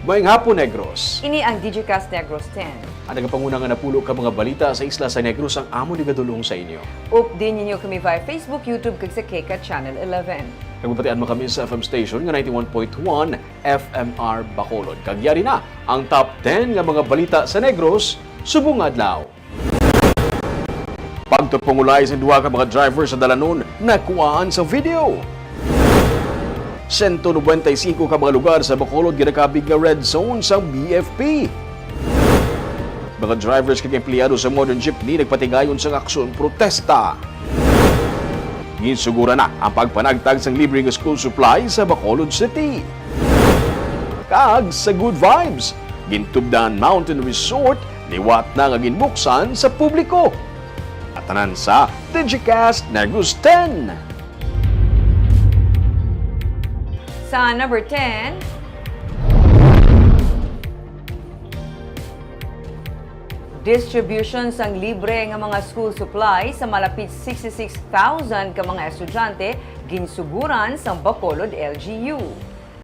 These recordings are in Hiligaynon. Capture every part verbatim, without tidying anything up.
Maayong hapon, Negros. Ini ang Digicast Negros ten. Ang nagapanguna nga napulo ka mga balita sa isla sa Negros ang amon igadul-ong sa inyo. Updi ninyo kami via Facebook, YouTube, kag sa Keka Channel eleven. Kag mabatian man kami sa F M station nga ninety-one point one F M R Bacolod. Kag yari na ang top ten nga mga balita sa Negros subong nga adlaw. Pagtupong ulay sa duha ka mga driver sa dalanon nakuhaan sa video. Sento nobenta y singko ka mga lugar sa Bacolod ginakabig nga red zone sang B F P. Mga drivers kag empleyado sa Modern Jeepney nagpatigayon sang aksyon protesta. Ginsuguran na ang pagpanagtag sang libre nga school supply sa Bacolod City. Kag sa Good Vibes, gintubdan Mountain Resort liwat na nga ginbuksan sa publiko. Ang tanan sa Digicast Negros ten. Sa number ten, distribution sang libre nga mga school supplies sa malapit sixty-six thousand ka mga estudyante ginsuguran sang Bacolod L G U.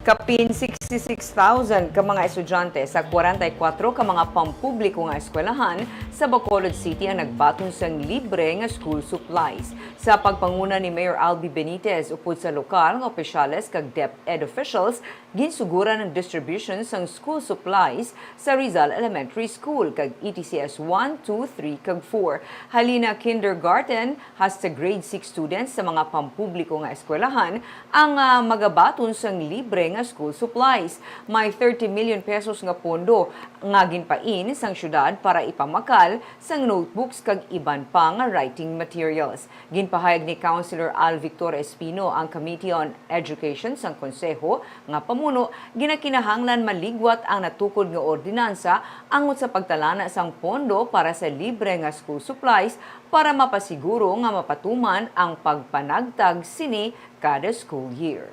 Kapin sixty-six thousand ka mga estudyante sa kwarenta y kuwatro ka mga pampubliko nga eskwelahan sa Bacolod City ang nagbaton sang libre nga school supplies. Sa pagpanguna ni Mayor Albi Benitez, upod sa lokal nga opisyales kag DepEd officials, ginsuguran ang distribution sang school supplies sa Rizal Elementary School kag E T C S one, two, three, kag four. Halina kindergarten hasta grade six students sa mga pampubliko nga eskwelahan ang, ah, magabaton sang libre nga school supplies. May thirty million pesos nga pondo nga ginpain sang syudad para ipamakal sang notebooks kag iban pa nga writing materials. Ginpahayag ni Councilor Al Victor Espino ang Committee on Education sang Konseho nga pamuno ginakinahanglan maligwat ang natukod nga ordinansa angot sa pagtalana sang pondo para sa libre nga school supplies para mapasiguro nga mapatuman ang pagpanagtag sini kada school year.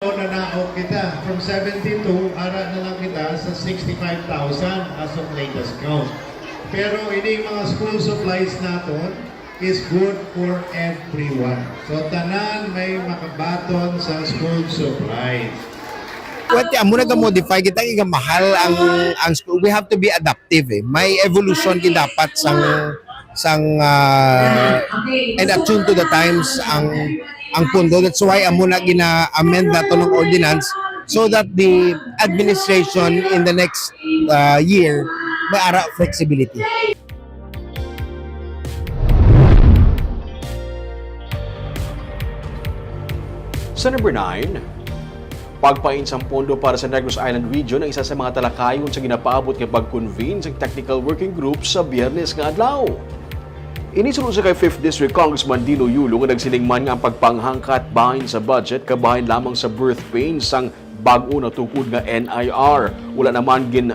Nanaog kita from seventy-two, ara na lang kita sa sixty-five thousand as of latest count. Pero ini mga school supplies naton is good for everyone. So, tanan may makabaton sa school supplies. Well, ti, amo na ga-modify kita, iga mahal ang, ang school. We have to be adaptive, eh. May evolution gid dapat sang, sang, ah, and attune to the times ang, ang pondo. That's why amo na gina-amend nato ng ordinance so that the administration in the next, ah, year may ara flexibility. Sa number nine, pagpain sang pondo para sa Negros Island Region ang isa sa mga talakayon sa ginapaabot nga pag-convene sang technical working group sa Biyernes nga adlaw. Ini suno sa kay Fifth District Congressman Dino Yulo nga nagsiling man nga ang pagpanghangkat bahin sa budget kabahin lamang sa birth pain sang bag-o natukod nga N I R. Wala naman gin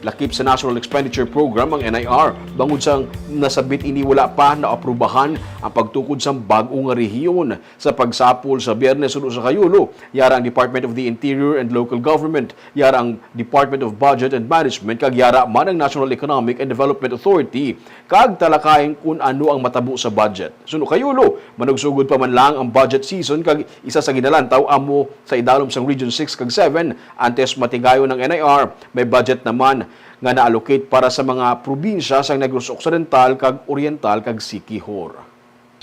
lakip sa National Expenditure Program ang N I R, bangod sang nasabit ini wala pa naaprubahan ang pagtukod sang bag-o nga rehiyon. Sa pagsapol sa Biyernes suno sa kay Yulo, yara ang Department of the Interior and Local Government, yara ang Department of Budget and Management, kag yara man ang National Economic and Development Authority, kag talakayin kun ano ang matabo sa budget. Suno kay Yulo, manugsugod pa man lang ang budget season, kag isa sa ginalantaw amo sa idalom sang Region six kag seven, antes matigayon ang N I R, may budget naman nga na-allocate para sa mga probinsya sang Negros Occidental kag Oriental kag Siquijor.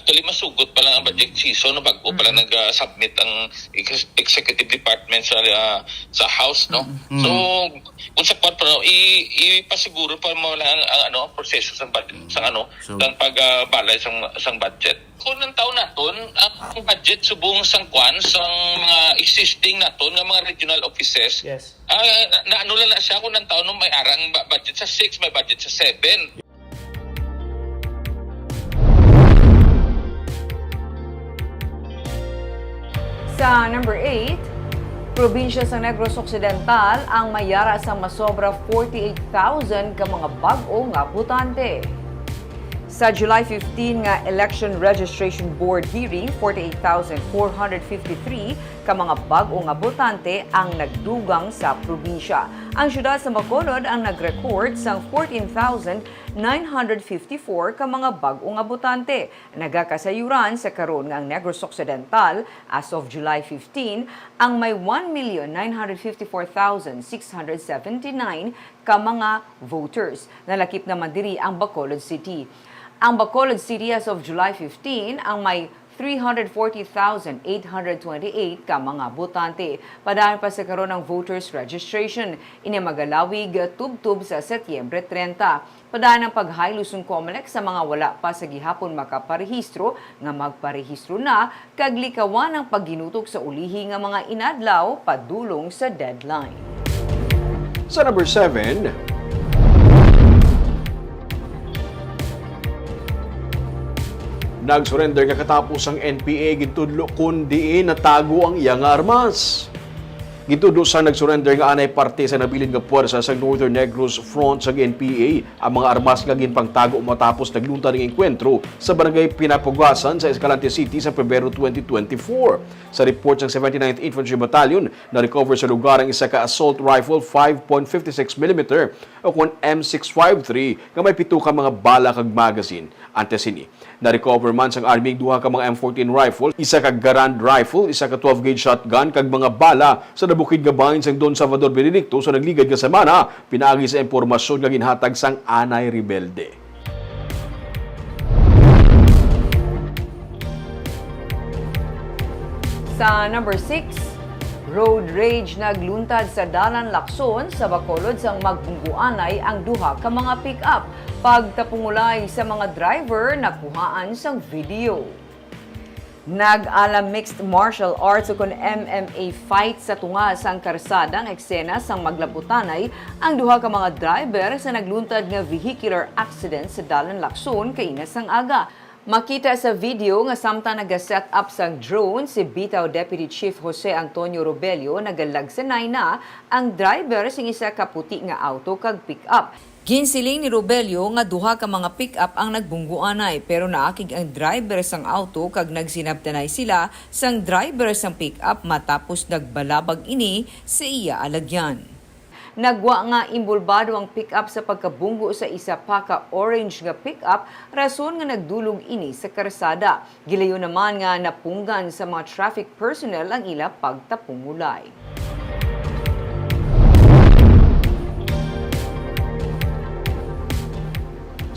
Actually, masugot pa lang ang budget season, no? Bag-o pa lang Mm. nag-submit ang ex-, executive department sa, ah, sa House, no? Mm. So, kung sa kwan pa, no, i-, ipasiguro pa mo lang ang, ang, ano, ang proseso sa budget, sa, ano, So, sa pag, ah, balay sa, sa budget. Kung ang taon naton, ang budget subong sang kwan, sang mga existing naton nga mga regional offices, Yes. ah, na, na ano lang na siya kung ang taon no may arang ba-, budget sa six, may budget sa seven. Sa number eight, probinsya sa Negros Occidental ang mayara sa masobra forty-eight thousand ka mga bag-o nga botante. Sa July fifteen nga Election Registration Board hearing, forty-eight thousand four hundred fifty-three ka mga bag-o nga botante ang nagdugang sa probinsya. Ang siyudad sa Bacolod ang nag-record sang fourteen thousand nine hundred fifty-four ka mga bag-o nga botante. Nagakasayuran sa karon nga ang Negros Occidental, as of July fifteen, ang may one million nine hundred fifty-four thousand six hundred seventy-nine ka mga voters. Nalakip naman diri ang Bacolod City. Ang Bacolod City, as of July fifteen, ang may three hundred forty thousand eight hundred twenty-eight ka mga botante. Padaan pa sa karon ang voters registration. Ini magalawig tubtob sa Setyembre treinta. Padaan ang paghaylo sang Comelec sa mga wala pa sa gihapon makaparehistro nga magparehistro na, kag likawan ang pagginutok sa ulihi nga mga inadlaw padulong sa deadline. Sa number seven, nag-surrender nga katapos ang N P A gintudlo kon diin natago ang iya nga armas. Gintudlo sa nag-surrender nga anay parte sa nabilin nga puwersa sa Northern Negros Front sa N P A ang mga armas nga ginpangtago matapos nagluntad ang engkwentro sa Barangay Pinapugasan sa Escalante City sa Pebrero twenty twenty-four. Sa report sang seventy-ninth Infantry Battalion, na-recover sa lugar ang isa ka assault rifle five point five six millimeter o kon M six five three nga may pito ka mga bala kag magazine. Antes sini, na-recover man sang Army ang duha ka mga M fourteen rifle, isa ka Garand rifle, isa ka twelve gauge shotgun kag mga bala sa nabukid nga bahin sang Don Salvador Benedicto sa nagligad nga semana, pinaagi sa impormasyon nga ginhatag sang anay rebelde. Sa number six, road rage nagluntad sa Dalan Lacson sa Bacolod sang magbungguanay ang duha ka mga pick-up. Pagtapungulay sa mga driver nakuhaan sang video. Nag-ala mixed martial arts ukon M M A fight sa tunga sang karsada nga eksena sang maglabutanay ang duha ka mga driver sa nagluntad nga vehicular accident sa Dalan Lacson kaina sang aga. Makita sa video nga samtang naga-set up sang drone si bitaw Deputy Chief Jose Antonio Robello, nagalagsanay na ang driver sing isa ka puti nga auto kag pick-up. Ginsiling ni Robello nga duha ka mga pick-up ang nagbungguanay, pero naakig ang driver sang auto kag nagsinabtanay sila sang driver sang pick-up matapos nagbalabag ini sa iya alagyan. Nagwa nga imbulbado ang pick-up sa pagkabunggo sa isa pa ka orange nga pick-up, rason nga nagdulog ini sa karsada. Gilayon naman nga napunggan sa mga traffic personnel ang ila pagtapungulay.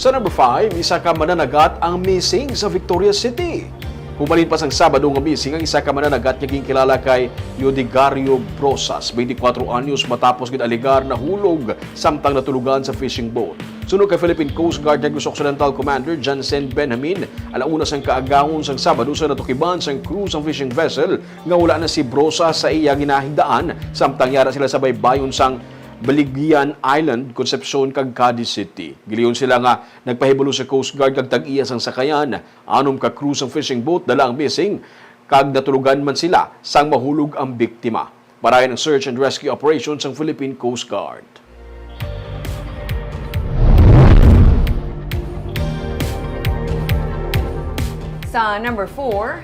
Sa number five, isa ka mananagat ang missing sa Victoria City. Humalin pa sang Sabado nga missing ang isa ka mananagat nga ginkilala kay Leodegario Brosas, twenty-four anyos, matapos gid alegar nahulog samtang natulugan sa fishing boat. Suno kay Philippine Coast Guard Negros Occidental Commander Jansen Benjamin, ala una sang kaagahon sang Sabado sa natukiban sang crew sang fishing vessel nga wala na si Brosas sa iya ginahigdaan, samtang yara sila sa baybayon sang Baligian Island, Concepcion, kag Cadiz City. Gilayon sila nga nagpahibalo sa Coast Guard kag tag-iya sang sakayan. Anom ka crew sang fishing boat dala ang missing, kag natulugan man sila sang mahulog ang biktima. Parayan ang search and rescue operation sang Philippine Coast Guard. Sa number four,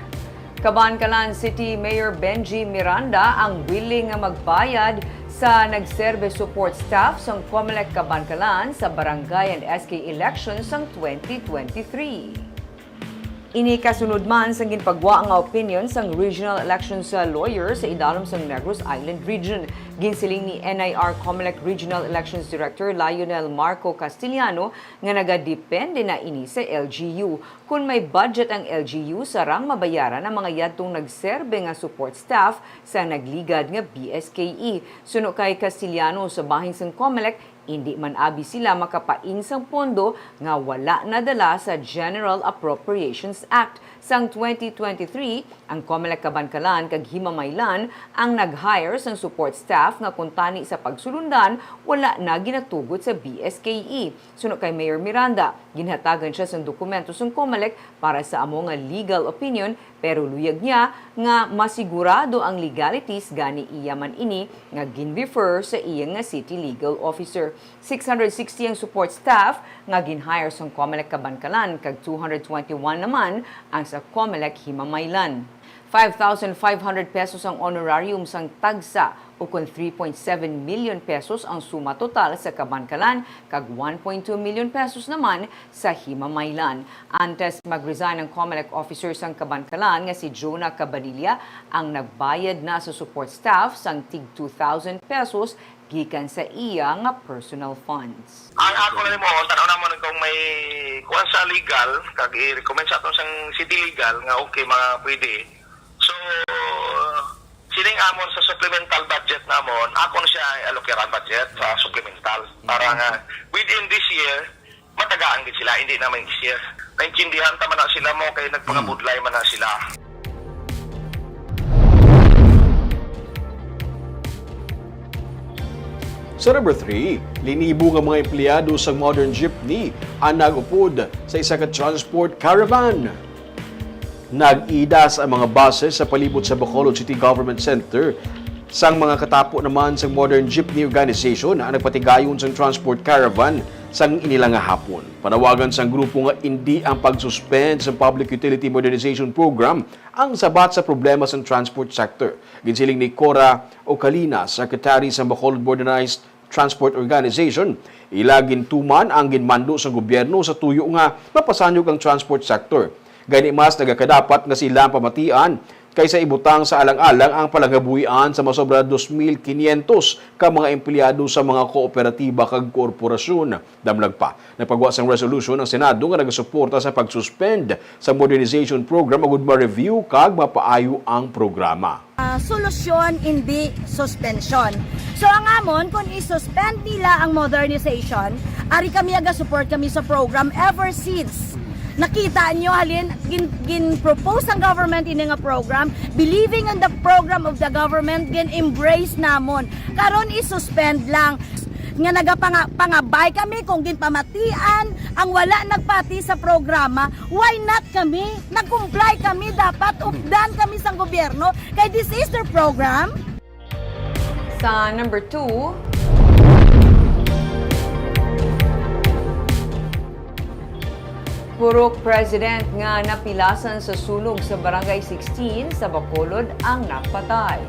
Kabankalan City Mayor Benji Miranda ang willing nga magbayad sa nagserbe support staff sang Comelec Kabankalan sa barangay and S K elections sang twenty twenty-three. Ini kasunod man sang ginpagwa nga opinion sang regional elections lawyer sa idalom sang Negros Island Region. Ginsiling ni N I R Comelec Regional Elections Director Lionel Marco Castellano nga nagadepende na ini sa L G U. Kon may budget ang L G U, sarang mabayaran ang mga yadtong nagserbe nga support staff sa nagligad nga B S K E. Suno kay Castellano, sa bahin sang Comelec, indi man abi sila makapain sang pondo nga wala nadala sa General Appropriations Act. Sang twenty twenty-three, ang Comelec Kabankalan kag Himamaylan ang nag-hire sang support staff nga kuntani sa pagsulundan wala na ginatugot sa B S K E. Suno kay Mayor Miranda, ginhatagan siya sang dokumento sang Comelec para sa amo nga legal opinion, pero luyag niya nga masigurado ang legalities, gani iya man ini nga gin-refer sa iya nga city legal officer. Six hundred sixty ang support staff nga gin-hire sang Comelec Kabankalan kag two hundred twenty-one naman ang sa Comelec Himamaylan. Five thousand five hundred pesos ang honorarium sang tagsa, ukon three point seven million pesos ang suma total sa kabankalan, kag one point two million pesos naman sa himamaylan. Antes mag-resign ang Comelec officer sang kabankalan nga si Jonah Cabanilla, ang nagbayad na sa support staff sang tig two thousand pesos gikan sa iya nga personal funds. Ang ako na mo, tan-aw namon kung may kuwan sa legal, kag i-recommend sa aton sang city legal nga okay, mga pwede. So, sining amon sa supplemental budget namon, akon siya i-allocate ang budget sa supplemental. Para nga within this year, matagaan gid sila, hindi naman this year. Naintindihan ta man na sila mo, kay nagpangabudlay man na sila. Sa number three, linibo nga mga empleyado sa Modern Jeepney ang nag-upod sa isa ka transport caravan. Nag-idas ang mga buses sa palibot sa Bacolod City Government Center. Sang mga katapo naman sang Modern Jeepney Organization ang nagpatigayon sang transport caravan sang inila nga hapon. Panawagan sang grupo nga indi ang pag-suspend sa Public Utility Modernization Program ang sabat sa problema sang transport sector. Ginsiling ni Cora Ocalina, Secretary sang Bacolod Modernized Transport Organization, ila gintuman ang ginmando sang gobyerno sa tuyo nga mapasanyog ang transport sector. Gani, mas nagakadapat nga sila ang pamatian kaysa ibutang sa alang-alang ang palagabuhian sa masobra dos mil quinientos ka mga empleyado sa mga kooperatiba kag korporasyon. Damlag pa, nagpagwa sang resolution ang Senado nga nagasuporta sa pag-suspend sa modernization program agud ma-review kag mapaayo ang programa. Ah, solusyon, hindi suspensyon. So, ang amon, kung i-suspend nila ang modernization, ari kami, aga-support kami sa program ever since. Nakita nyo, halin, gin, gin-propose ang government ini nga program, believing in the program of the government, gin-embrace namon. Karon, i-suspend lang. Nga nagapanga-, pangabay kami kung ginpamatian ang wala nagpati sa programa, why not kami? Nag-comply kami, dapat updan kami sang gobyerno, kay this is their program. Sa number two, purok president nga napilasan sa sunog sa Barangay sixteen sa Bacolod ang napatay.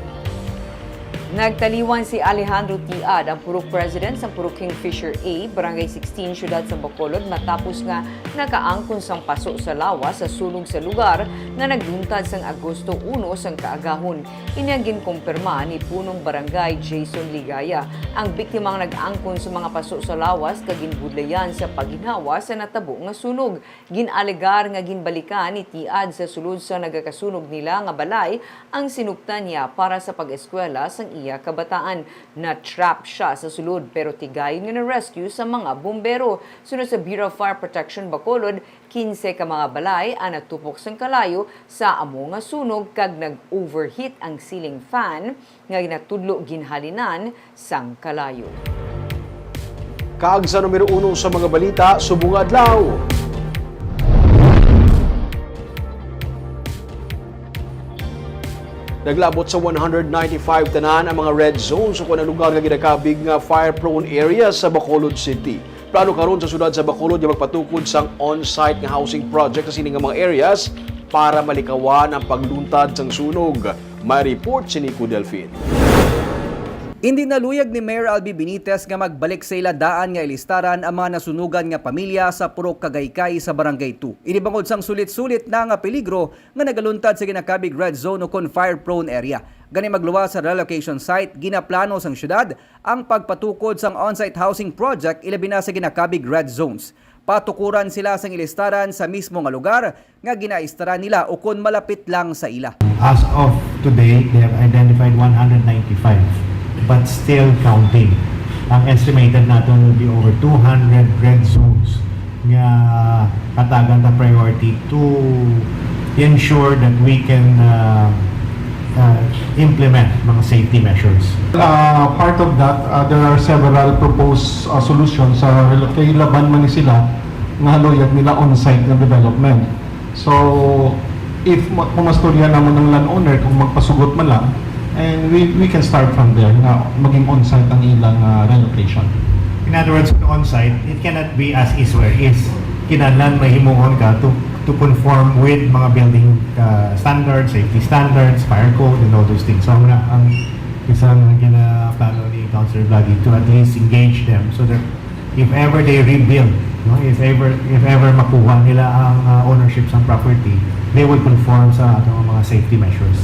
Nagtaliwan si Alejandro Tiad, ang purok president sa Purok Kingfisher A, Barangay sixteen, siyudad sa Bacolod, matapos nga nakaangkon sang paso sa lawas sa sunog sa lugar nga nagluntad sang Agosto uno sang kaagahon. Ini ang ginkumpirma ni Punong Barangay Jason Ligaya. Ang biktima ang nag-angkon sa mga paso sa lawas kag ginbudlayan sa pagginhawa sa natabo nga sunog. Gin-alegar nga ginbalikan ni Tiad sa sulod sa nagakasunog nila nga balay ang sinuptan niya para sa pag-eskwela sang iya kabataan. Na-trap sia sa sulod, pero tigayon nga na-rescue sa mga bumbero. Suno sa Bureau of Fire Protection Bacolod, kinse ka mga balay ang natupok sang kalayo sa amo nga sunog kag nag-overheat ang ceiling fan nga ginatudlo ginhalinan sang kalayo. Kag sa numero uno sa mga balita subong nga adlaw, naglabot sa one hundred ninety-five tanan ang mga red zones o kon ang lugar nga ginakabig nga fire-prone areas sa Bacolod City. Plano karon sa siyudad sa Bacolod nga magpatukod sang on-site nga housing project sa sini nga mga areas para malikawan ang pagluntad sang sunog. May report si Nico Delfin. Indi naluyag ni Mayor Albi Benitez nga magbalik sa ila daan nga ilistaran ang mga nasunugan nga pamilya sa Purok Kagaykay sa Barangay two. Ini bangod sang sulit-sulit na nga peligro nga nagaluntad sa ginakabig red zone ukon fire-prone area. Gani, magluwas sa relocation site, ginaplano sang syudad ang pagpatukod sang on-site housing project, ilabi na sa ginakabig red zones. Patukuran sila sang ilistaran sa mismo nga lugar nga ginaistaran nila ukon malapit lang sa ila. As of today, they have identified one hundred ninety-five, but still counting. Ang estimated naton will be over two hundred red zones nga hatagan ta priority to ensure that we can, uh, uh, implement mga safety measures. Uh, part of that, uh, there are several proposed, uh, solutions sa relo-, kay laban man ni sila nga haluyag nila on-site nga development. So, if ma-, kung mastorya namon ang landowner kung magpasugot man lang, and we, we can start from there nga maging on-site ang ilang, uh, relocation. In other words, kung on-site, it cannot be as is where is. Kinahanglan mahimuon ka to to conform with mga building uh, standards, safety standards, fire code, and all those things. So, ang, ang isang ginaplano ni Councilor Vladi to at least engage them so that if ever they rebuild, no, if ever if ever makuha nila ang uh, ownership sa property, they will conform sa atong mga safety measures.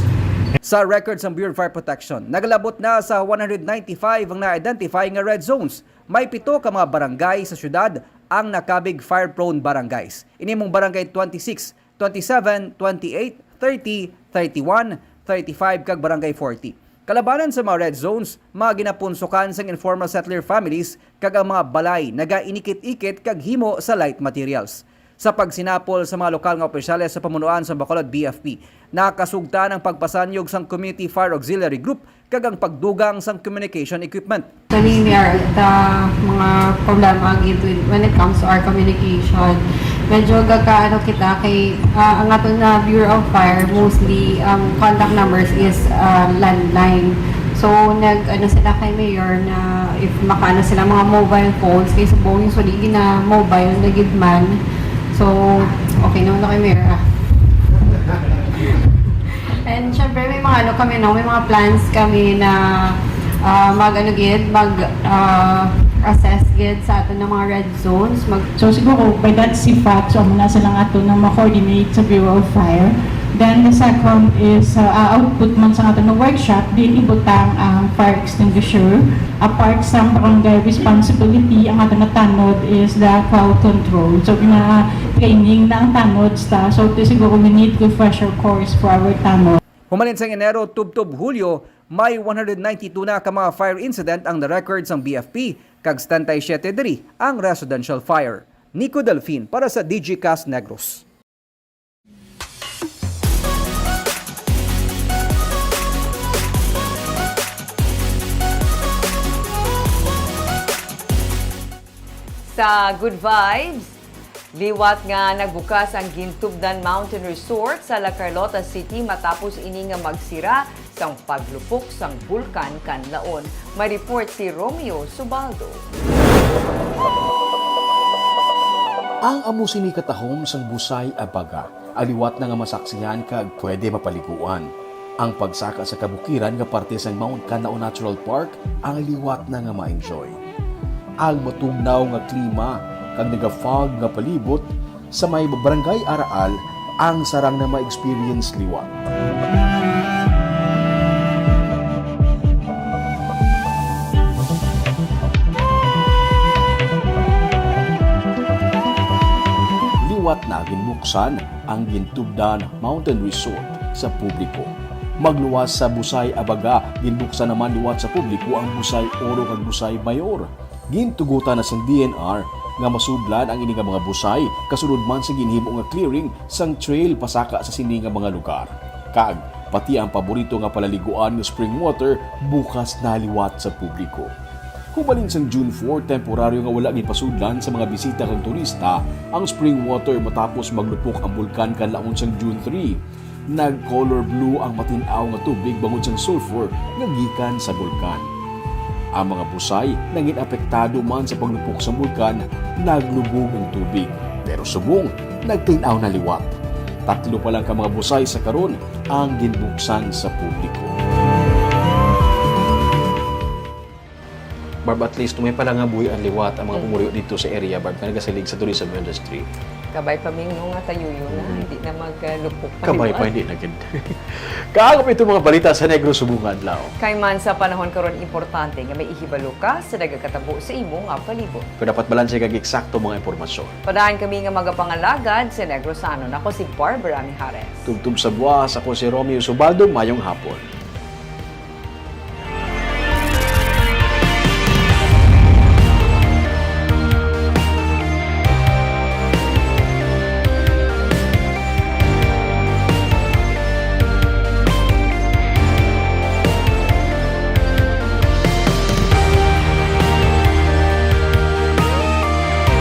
Sa record sang Bureau of Fire Protection, naglabot na sa one hundred ninety-five ang na-identify nga red zones. May pito ka mga barangay sa syudad ang nakabig fire-prone barangays. Ini mong Barangay twenty-six, twenty-seven, twenty-eight, thirty, thirty-one, thirty-five kag Barangay forty. Kalabanan sa mga red zones, mga ginapunsukan sang informal settler families kag ang mga balay nagainikit-ikit kag himo sa light materials. Sa pagsinapol sa mga lokal nga opisyales sa pamunuan sa Bacolod B F P, nakasugtan ang pagpasanyog sang Community Fire Auxiliary Group kag ang pagdugang sang communication equipment. Kami, Mayor, the mga problema gid with, when it comes to our communication, medyo gakaano kita kay ah, ang aton na Bureau of Fire, mostly ang contact numbers is ah, landline. So nag ano sila kay Mayor na if makaano sila mga mobile phones kay subong yung suli gina mobile na gid man. So okay naman na kay Mayor ah. And syempre may mga ano kami no, may mga plans kami na ah, mag ano gid, mag ah, assess gid sa aton na mga red zones, mag So siguro by that C FAC, so amo na silang ato na ma-coordinate sa Bureau of Fire. Then the second is uh, output man sa ato na workshop, din ibutang ang fire extinguisher. Apart sa barangay responsibility, ang ato na tanod is the crowd control. So gina-training na ang tanod sa, so siguro we need refresher course for our tanod. Humalin sang Enero tubtob Hulyo, may one hundred ninety-two na ka mga fire incident ang na-record sang B F P, kag setenta y siete diri ang residential fire. Nico Delfin para sa Digicast Negros. Sa Good Vibes, liwat nga nagbukas ang Gintubdan Mountain Resort sa La Carlota City matapos ini nga magsira sang paglupok sang Bulkan Kanlaon. May report si Romeo Subaldo. Ang amo sini katahom sang Busay a Baga, ang liwat na nga masaksihan kag pwede mapaliguan. Ang pagsaka sa kabukiran nga parte sang Mount Kanlaon Natural Park ang liwat na nga ma-enjoy. Ang matugnaw nga klima kag naga-fog nga palibot sa may Barangay Araal ang sarang na ma-experience liwat. Liwat na ginbuksan ang Gintubdan Mountain Resort sa publiko. Magluwas sa Busay a Baga, ginbuksan naman liwat sa publiko ang Busay Oro kag Busay Mayor. Gintugutan na sang D N R nga masudlan ang ini nga mga busay, kasunod man sa ginhimo nga clearing sang trail pasaka sa sini nga mga lugar. Kag pati ang paborito nga palaliguan nga spring water bukas na liwat sa publiko. Hubalin sang June four, temporaryo nga wala ginpasudlan sa mga bisita kag turista ang spring water matapos maglupok ang Bulkan Kanlaon sang June three. Nag-color blue ang matin-aw nga tubig bangod sang sulfur nga gikan sa bulkan. Ang mga busay nangin apektado man sa paglupok sa bulkan, naglubog ang tubig. Pero subong, nagtin-aw na liwat. Tatlo pa lang ka mga busay sa karon ang ginbuksan sa publiko. Barb, at least may pala nga buhi ang liwat ang mga pumuyo dito sa area, Barb, nga nagasalig sa tourism industry. Kabay pa ming no nga tayuyo na, hindi na maglupok pa. Kabay pa, hindi na gid. Kaagap ito mga balita sa Negros subong nga adlaw. Kay man sa panahon karon importante nga may ihibalo ka sa nagakatabo sa imo nga palibot. Kung dapat balanse kag eksakto mga impormasyon. Padayon kami nga magapangalagad sa Negrosanon. Ako si Barbara Mijares. Tubtob sa buwas, ako si Romeo Subaldo. Mayong hapon.